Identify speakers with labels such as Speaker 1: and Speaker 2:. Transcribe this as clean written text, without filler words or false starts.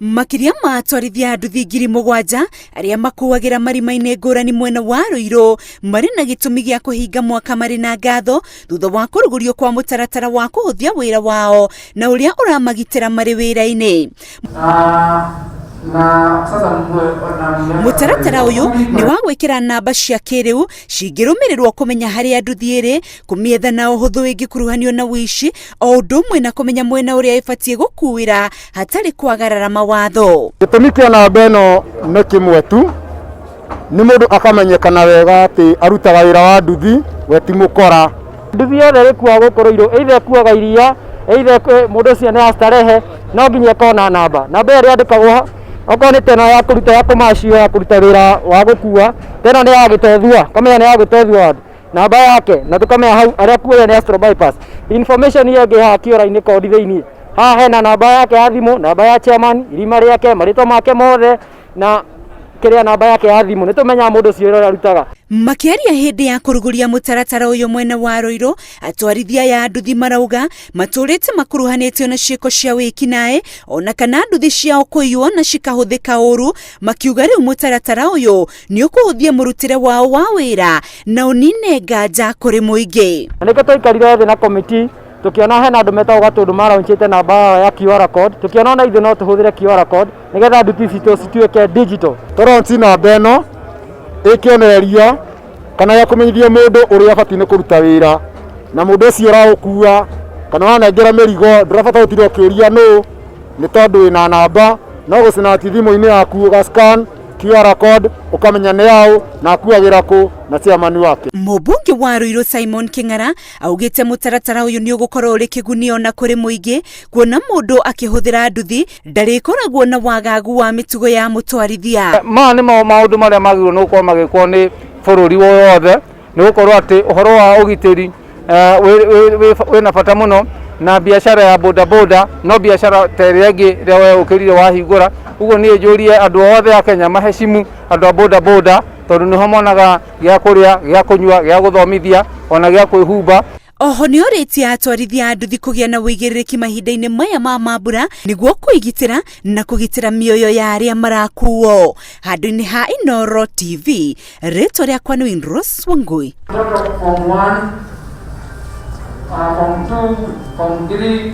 Speaker 1: Makĩria ma atwarithia a nduthi 7,000 arĩa makuagĩra marima-inĩ ngũrani mwena wa Ruiru marĩ na gĩtũmi gĩa kũhinga mwaka marĩ na ngatho thutha wa kũrugũrio kwa mũtaratara wa kũhũthia wĩra wao na ũrĩa ũramagitĩra marĩ wĩra-inĩ. Mũtaratara ũyũ nĩ wa gwĩkĩra namba cia kĩrĩu cingĩrũmĩrĩrwo kũmenya harĩa nduthi ĩrĩ, kũmĩetha na ũhũthũ ĩngĩkuruhanio na ũici, o ũndũ ũmwe na kũmenya mwena ũrĩa ĩbatiĩ gũkuĩra hatarĩ kwagarara mawatho.
Speaker 2: Gĩtũmi kĩa namba ĩno nĩ kĩmwe tu, nĩ mũndũ akamenyekana wega atĩ arutaga wĩra wa nduthi, we ti mũkora.
Speaker 3: Nduthi yothe ĩkuaga gũkũ Ruiru, either ĩkuaga iria, either mũndũ ũcio nĩ ya starehe, no nginya ĩkorwo na namba. Namba ĩyo ĩrĩandĩkagwo okorwo nĩ teno ya kũruta ya kũmacio ya kũruta wĩra wa gũkua, teno nĩ ya gĩtothua, kamenya nĩ ya gĩtothua namba yake, na tũkamenya hau arĩa kuoya nĩ Astro Bypass. Information ĩyo ĩngĩ haha kĩora-inĩ kodi thĩiniĩ, haha hena namba yake ya thimũ, namba ya chairman, irima rĩake, marĩtwa make mothe na kĩrĩa namba yake ya thimũ, nĩ tũmenyaga mũndũ ũcio wĩra ũrĩa arutaga.
Speaker 1: Makĩaria hĩndĩ ya kũrugũria mũtaratara ũyũ mwena wa Ruiru, atwarithia aya a nduthi marauga matũrĩte makuruhanĩtio na ciĩko cia wĩkinaĩ ona kana nduthi ciao kũiywo na cikahũthĩka ũru, makiuga rĩu mũtaratara ũyũ nĩ ũkũhũthia mũrutĩre wao wa wĩra na ũnine nganja kũrĩ mũingĩ.
Speaker 3: Na nĩkĩo twaikarire thĩ na komiti tukiona hena andũ metagwo Gatũndũ maraunchĩte namba yao ya QR code, tukiona ona ithuĩ no tũhũthĩre QR code nĩgetha nduthi citũ cituĩke digital.
Speaker 2: Tũronci namba ĩno ĩkĩonereria kana ya kũmenyithia mũndũ ũrĩa abatiĩ nĩ kũruta wĩra, na mũndũ ũcio ũraũkua kana ũranengera mĩrigo ndũrabatara gũtinda ũkĩũria nũ, nĩ tondũ wĩna namba, no gũcinati thimũ-inĩ yaku ũga scan QR code ũkamenya nĩ yaũ na akuagĩra kũ na chairman wake.
Speaker 1: Mũmbunge wa Ruiru Simon Kĩng'ara augĩte mũtaratara ũyũ nĩ ũgũkorwo ũrĩ kĩguni ona kũrĩ mũingĩ, kuona mũndũ akĩhũthĩra nduthi ndarĩkoragwo na wagagu wa mĩtugo ya mũtwarithia.
Speaker 4: Maya nĩ maũndũ marĩa magĩrĩirwo nĩ gũkorwo magĩkwo nĩ bũrũri wothe, nĩ gũkorwo atĩ ũhoro wa ũgitĩri wĩna bata mũno, na biacara ya boda boda no biacara ta ĩrĩa ĩngĩ ĩrĩa we ũkĩrire wahingũra. Ũguo niĩ njũrie andũ othe a Kenya maheshimu andũ a boda boda, tondũ nĩho monaga gĩa kũrĩa, gĩa kũnyua, gĩa gũthomithia, ona gĩa kwĩhumba.
Speaker 1: Oho nĩ orĩtie atwarithia a nduthi kũgĩa na ũigĩrĩrĩki mahinda-inĩ maya ma mambura nĩguo kwĩgitĩra na kũgitĩra mĩoyo ya arĩa marakuo. Handũ-inĩ ha Inooro TV, rĩtwa rĩakwa nĩ Winrose Wangui.
Speaker 4: Form 1, form 2, form 3.